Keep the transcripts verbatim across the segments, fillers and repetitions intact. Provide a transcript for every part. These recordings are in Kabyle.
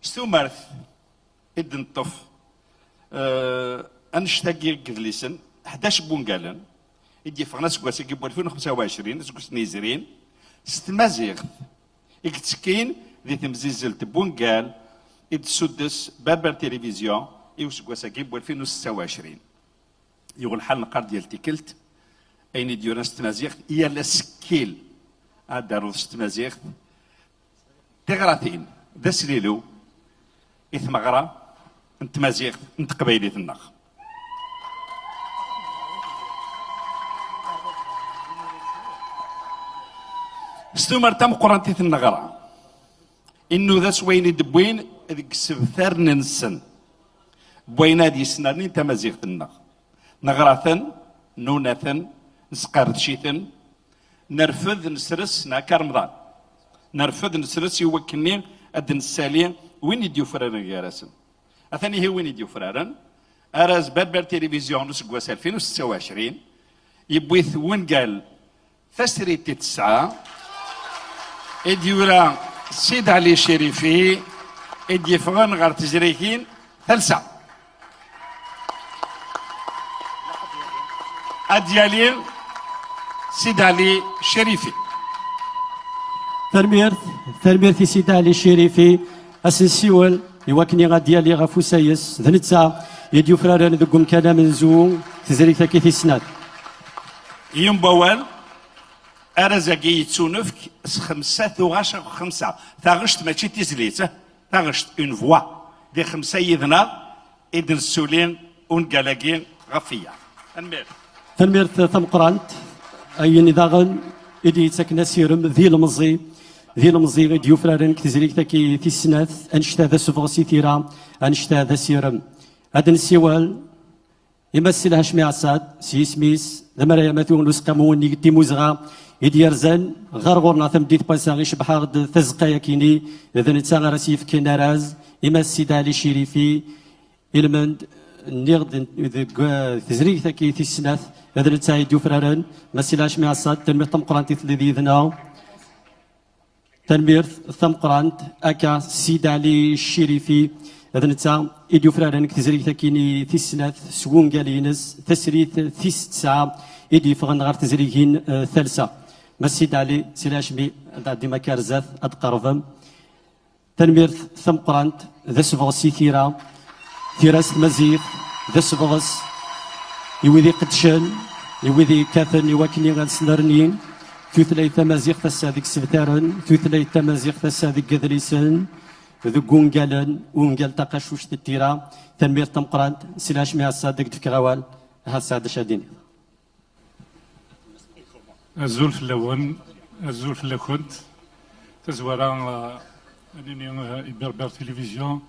S tumert i d-neṭṭef, eh, annect-agi n yedlisen, ḥdac n wungalen, i d-yeffɣen aseggas-agi n walfin u xemsa u ɛecrin, aseggas-nni yezrin, s tmaziɣt, i yettekkin di temzizzelt n wungal i d-tessuddes Berber Télévision i useggas-agi n walfin u setta u ɛecrin. Yuɣ lḥal neqqar-d yal tikkelt, ayen i d-yuran s tmaziɣt, yal asekkil ad d-taruḍ s tmaziɣt, tiɣratin d aslilu i tmeɣra n tmaziɣt n teqbaylit-nneɣ. S tumert tameqqrant i ten-neɣra, innuda s wayen i d-wwin deg isebtaren-nsen, n wayen ad yesnernin tamaziɣt-nneɣ. Neɣra-ten, nuna-ten, nesqerdec-iten, nerfed, nesres, neɛka Remḍan. Nerfed, nesres i wakkenni ad d-nessali win i d-yufraren gar-asen. Atan ihi win i d-yufraren, araz Berber Télévision n useggas alfin u setta u ɛecrin, yewwi-t wungal Tasrit i tesɛa, i d-yura Sid Ɛli Cirifi, i d-yeffɣen ɣer tezrigin talsa. Ad yali Sid Ɛli Cirifi. Tanemmirt, tanemmirt i Sid Ɛli Cirifi. Ad s-nsiwel i wakken ad d-yali ɣef usayes. D netta i d-yufraren deg umkan amenzu tezrigt-agi tis snat. Yiwen wawal, arraz-agi yettunefk s xemsa tuɣac ɣef xemsa. Taɣect mačči d tizlit, eh? Taɣect, une voix. Di xemsa yid-neɣ i d-nessuli ungal-agi ɣef wiyaḍ. Tanemmirt. Tanemmirt tameqqrant. Ayen daɣen i d-yettaken asirem d ilemẓi, d ilemẓi i d-yufraren deg tezrigt-agi tis snat, annect-a d asebɣes i tira, annect-a d asirem. Ad nsiwel i Mass Silhacmi Ɛessad, s yisem-is, d amray amatu n Useqqamu unnig n Timmuzɣa i d-yerzan ɣer ɣur-neɣ tameddit n wass-a, icebbeḥ-aɣ-d tazeqqa-yakini, d netta ara s-yefken araz i Mass Sidi Ɛli Cirifi, ilmend, nniɣ-d deg, eh, tezrigt-agi tis snat, d netta i d-yufraren, Mass Silhacmi Ɛessad, tanemmirt tameqqrant i telliḍ yid-neɣ. Tanemmirt tameqqrant, akka Sid Ɛli Cirifi, d netta i d-yufraren deg tezrigt-akini tis snat s wungal-ines, tasrit tis tesɛa i d-yeffɣen ɣer tezrigin, eh, talsa. Ma Sid Ɛli, Sid Ɛacmi, ad tɛeddim akka ar zdat, ad d-tqerrbem. Tanemmirt tameqqrant, d asebɣes i tira. Tira s tmaziɣt, d asebɣes i wid iqeddcen, i wid yekkaten i wakken ad snernin tutlayt tamaziɣt ass-a deg isebtaren, tutlayt tamaziɣt ass-a deg yedlisen, deg wungalen, ungal taqacuct d tira. Tanemmirt tameqqrant, Silhacmi Ɛessad, ad k-d-fkeɣ awal, ahat tesɛiḍ d acu ad d-tiniḍ. Azul fell-awen, azul fell-akent. Tazwara, eh, ad nini, eh, i Berber Télévision,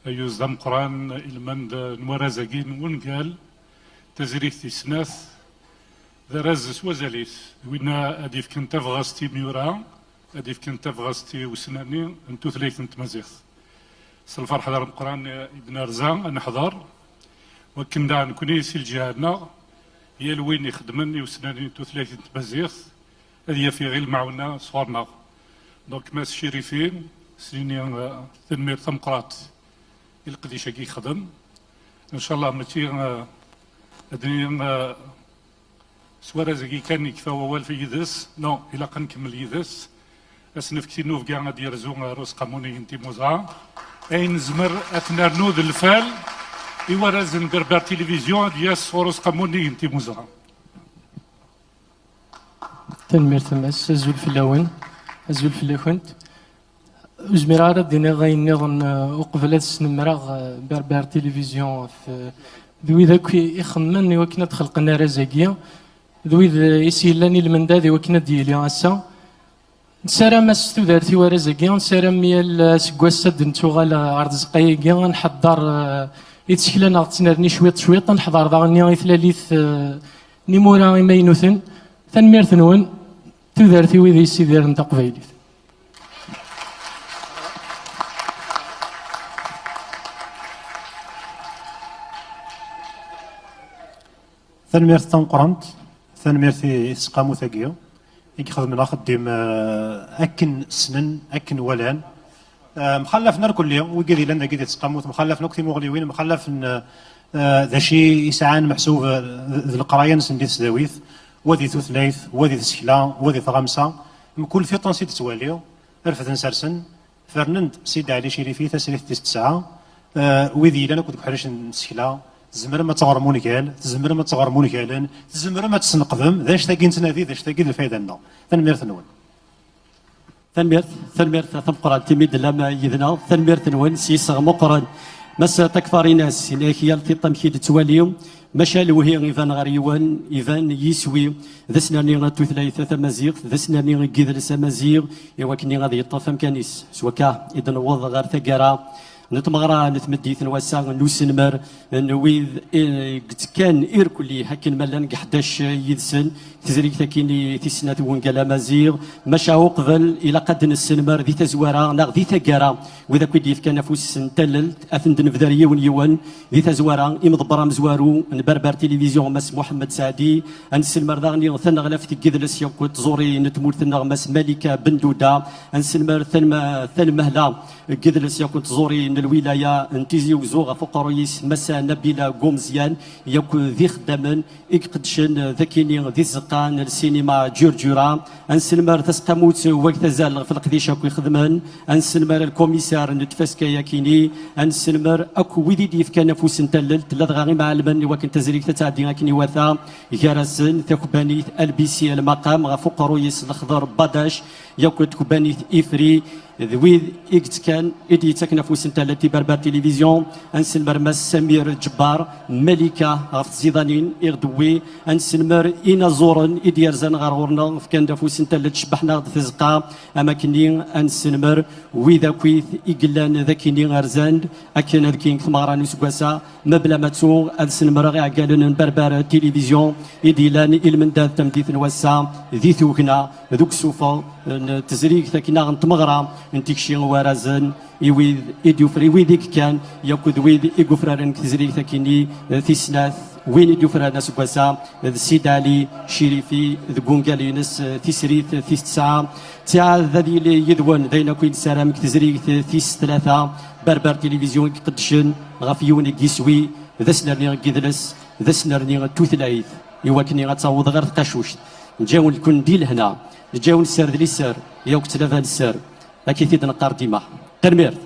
ayyuz d ameqqran, ilmend, eh, n warraz-agi n wungal, tazrigt tis snat, d arraz s wazal-is, d winna ad yefken tabɣest i imyura, ad yefken tabɣest i usnerni n tutlayt n tmaziɣt. S lferḥ d ameqqran i d-nerza ad neḥḍer, wakken daɣ nekni si lǧiha-nneɣ, yal win ixeddmen i usnerni n tutlayt n tmaziɣt, ad yaf iɣil lmeɛwna sɣur-neɣ. Donc, Mass Cirifi, s nini, eh, tanemmirt tameqqrant i leqdic-agi yexdem. Ncallah mačči, eh, ad nini, eh, s warraz-agi kan yekfa wawal yid-s. Non, ilaq ad nkemmel yid-s. Ad s-nefk tinnubga ad d-yerzu ɣer useqqamu unnig n Timmuzɣa. Ayen nezmer ad t-nernu d lfal i warraz n Berber Télévision ad d-yas ɣer useqqamu unnig n Timmuzɣa. Tanemmirt a Mass, azul fell-awen, azul fell-akent. Ur zmireɣ ara ad d-iniɣ ayen nniḍen, eh, uqbel ad snemreɣ, eh, Berber Télévision ɣef, eh, d wid akk i ixemmen i wakken ad d-xelqen arraz-agi, d wid, eh, i s-yellan i lmendad i wakken ad d-yili ass-a. Nessaram-as tudert i warraz-agi, nessaram yal aseggas ad d-nettuɣal ɣer tzeqqa-agi, ad nḥedder, eh, i tsekla-nneɣ tettnerni cwiṭ cwiṭ, ad neḥḍer daɣen i tlalit, eh, n imura imaynuten. Tanemmirt-nwen, tudert i wid yessidiren taqbaylit. Tanemmirt tameqqrant, tanemmirt i, i tseqqamut-agi i ixedmen axeddim, eh, akken ssnen, akken walan. Eh, mxallafen irkelli, wigad yellan dagi di tesqamut, mxallafen akk timuɣliwin, mxallafen, eh, d acu i sɛan meḥsub, eh, d, d leqraya-nsen di tesdawit, wa di tutlayt, wa di tsekla, wa di tɣamsa. Mkul tiṭ ansi d-tettwali, refden sersen, fernen-d Sidi Ɛli Cirifi tasrift tis tesɛa, eh, wid yellan akked uḥric n tsekla, tzemrem ad teɣrem ungal, tzemrem ad teɣrem ungalen, tzemrem ad tesneqdem, d anect-agi nettnadi, d anect-agi d lfayda-nneɣ. Tanemmirt-nwen. Tanemmirt, tanemmirt tameqqrant imi d-tellam yid-neɣ, tanemmirt-nwen s yiseɣ meqqren. Mass Takfarinas, yenna-ak yal tiṭ amek i d-tettwali, maca lewhi iban ɣer yiwen, iban yiswi, d asnerni n tutlayt tamaziɣt, d asnerni n yidles amaziɣ, i wakken ad yeṭṭef amkan-is. S wakka i d-newweḍ ɣer taggara n tmeɣra n tmeddit n wass-a n uselmer n wid i yettekkan irkelli akken ma llan deg ḥdac yid-sen, tezrigt akkin i tis snat n wungal amaziɣ, maca uqbel ilaq ad d-nesselmer di tazwara neɣ di taggara wid akk i d-yefkan afus n tallelt, ad ten-d-nebder yiwen yiwen di tazwara, imḍebber amezwaru n Berber Télévision, Mass Mohamed Saadi, ad nesselmer daɣen i taneɣlaft n yidles yakk tẓuri n tmurt-nneɣ, Mass Malika Benduda, ad nesselmer tanma-, tanmehla n yidles yakk tẓuri n lwilaya n Tizi Uzzu ɣef uqerruy-is, Mass Nabila Gumzian, yakk d ixeddamen i iqeddcen d akini di tzeqqa n lsinima Ǧurǧura. Ad nesselmer tasqamut wag tazal ɣef leqdic akk ixedmen. Ad nesselmer lkumisar n tfaska yakini. Ad nesselmer akk wid i d-yefkan afus n tallelt, ladɣa imɛalmen i wakken tazrigt ad tɛeddi akken iwata, gar-asen takebbanit L B C Lmaqam ɣef uqerruy-is lexḍer Badac, yakk tkebbanit Ifri, d wid i yettekkan, i d-yettaken afus n tallelt i Berber Télévision. Ad nesselmer Mass Samir Ǧebbar, Malika ɣef tẓidanin i ɣ-d-tewwi. Ad nesselmer inaẓuren i d-yerzan ɣer ɣur-neɣ, fkan-d afus n tallelt, cebbaḥen-aɣ-d tazeqqa. Am akkenni ad nesselmer wid akkit i yellan d akkenni rzan-d akken ad kkin deg tmeɣra n useggas-a. Mebla ma ttuɣ, ad snemreɣ iɛeggalen n Berber Télévision i d-yellan i lmendad tameddit n wass-a di tugna d uksufeɣ n tezrigt akken-a n tmeɣra n tikci warazen i wid i d-yufr-, i wid i yekkan yakk d wid i yufraren deg tezrigt akkenni, eh, tis snat. Win i d-yufraren aseggas-a d Sidi Ɛli Cirifi deg wungal-ines, eh, tisrit tis tesɛa. Ttiɛad ad yili yid-wen d ayen akk i nessaram deg tezrigt tis tlata. Berber Télévision i iqeddcen ɣef yiwen n yiswi, d asnerni n yidles, d asnerni n tutlayt, i wakken ad taweḍ ɣer tqacuct. Nǧawen-ken di lehna, nǧawen sser d lisser, yakk tlaba n sser, akka i t-id-neqqar dima. Tanemmirt.